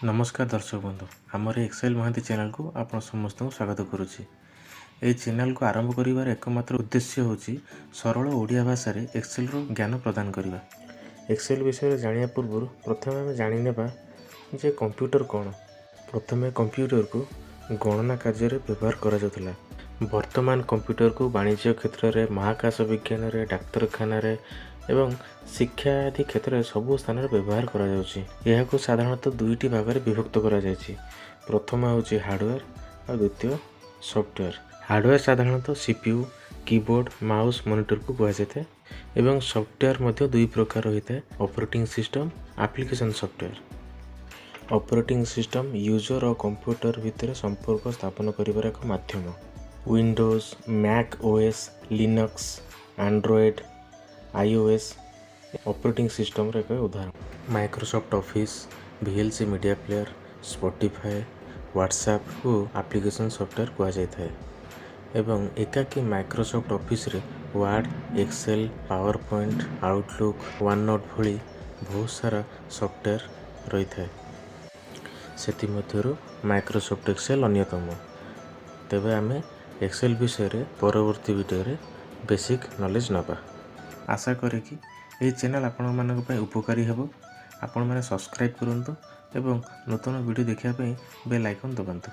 ନମସ୍କାର ଦର୍ଶକ ବନ୍ଧୁ, ଆମର ଏକ୍ସେଲ୍ ମହାନ୍ତି ଚ୍ୟାନେଲକୁ ଆପଣ ସମସ୍ତଙ୍କୁ ସ୍ୱାଗତ କରୁଛି। ଏହି ଚ୍ୟାନେଲକୁ ଆରମ୍ଭ କରିବାର ଏକମାତ୍ର ଉଦ୍ଦେଶ୍ୟ ହେଉଛି ସରଳ ଓଡ଼ିଆ ଭାଷାରେ ଏକ୍ସେଲର ଜ୍ଞାନ ପ୍ରଦାନ କରିବା। ଏକ୍ସେଲ୍ ବିଷୟରେ ଜାଣିବା ପୂର୍ବରୁ ପ୍ରଥମେ ଆମେ ଜାଣିନେବା ଯେ କମ୍ପ୍ୟୁଟର କ'ଣ। ପ୍ରଥମେ କମ୍ପ୍ୟୁଟରକୁ ଗଣନା କାର୍ଯ୍ୟରେ ବ୍ୟବହାର କରାଯାଉଥିଲା। ବର୍ତ୍ତମାନ କମ୍ପ୍ୟୁଟରକୁ ବାଣିଜ୍ୟ କ୍ଷେତ୍ରରେ, ମହାକାଶ ବିଜ୍ଞାନରେ, ଡାକ୍ତରଖାନାରେ ଏବଂ ଶିକ୍ଷା ଆଦି କ୍ଷେତ୍ରରେ ସବୁ ସ୍ଥାନରେ ବ୍ୟବହାର କରାଯାଉଛି। ଏହାକୁ ସାଧାରଣତଃ ଦୁଇଟି ଭାଗରେ ବିଭକ୍ତ କରାଯାଇଛି। ପ୍ରଥମ ହେଉଛି ହାର୍ଡ଼ୱେର୍ ଆଉ ଦ୍ୱିତୀୟ ସଫ୍ଟୱେର୍। ହାର୍ଡ଼ୱେର୍ ସାଧାରଣତଃ CPU, keyboard, mouse, ମନିଟରକୁ କୁହାଯାଇଥାଏ ଏବଂ ସଫ୍ଟୱେର୍ ମଧ୍ୟ ଦୁଇ ପ୍ରକାର ହୋଇଥାଏ: operating system, application software. Operating system user ଓ କମ୍ପ୍ୟୁଟର ଭିତରେ ସମ୍ପର୍କ ସ୍ଥାପନ କରିବାର ଏକ ମାଧ୍ୟମ। Windows, Mac OS, Linux, Android, iOS operating ସିଷ୍ଟମର ଏକ ଉଦାହରଣ। Microsoft office, VLC media player, Spotify, ହ୍ୱାଟ୍ସଆପ୍କୁ ଆପ୍ଲିକେସନ୍ ସଫ୍ଟୱେର୍ କୁହାଯାଇଥାଏ ଏବଂ ଏକାକୀ ମାଇକ୍ରୋସଫ୍ଟ ଅଫିସରେ ward, Excel, power point, outlook, one note ଭଳି ବହୁତ ସାରା ସଫ୍ଟୱେର୍ ରହିଥାଏ। ସେଥିମଧ୍ୟରୁ ମାଇକ୍ରୋସଫ୍ଟ ଏକ୍ସେଲ୍ ଅନ୍ୟତମ। ତେବେ ଆମେ ଏକ୍ସେଲ୍ ବିଷୟରେ ପରବର୍ତ୍ତୀ ଭିଡ଼ିଓରେ ବେସିକ୍ ନଲେଜ୍ ନେବା। ଆଶା କରେ କି ଏହି ଚ୍ୟାନେଲ୍ ଆପଣମାନଙ୍କ ପାଇଁ ଉପକାରୀ ହେବ। ଆପଣମାନେ ସବସ୍କ୍ରାଇବ୍ କରନ୍ତୁ ଏବଂ ନୂତନ ଭିଡ଼ିଓ ଦେଖିବା ପାଇଁ ବେଲ୍ ଆଇକନ୍ ଦବାନ୍ତୁ।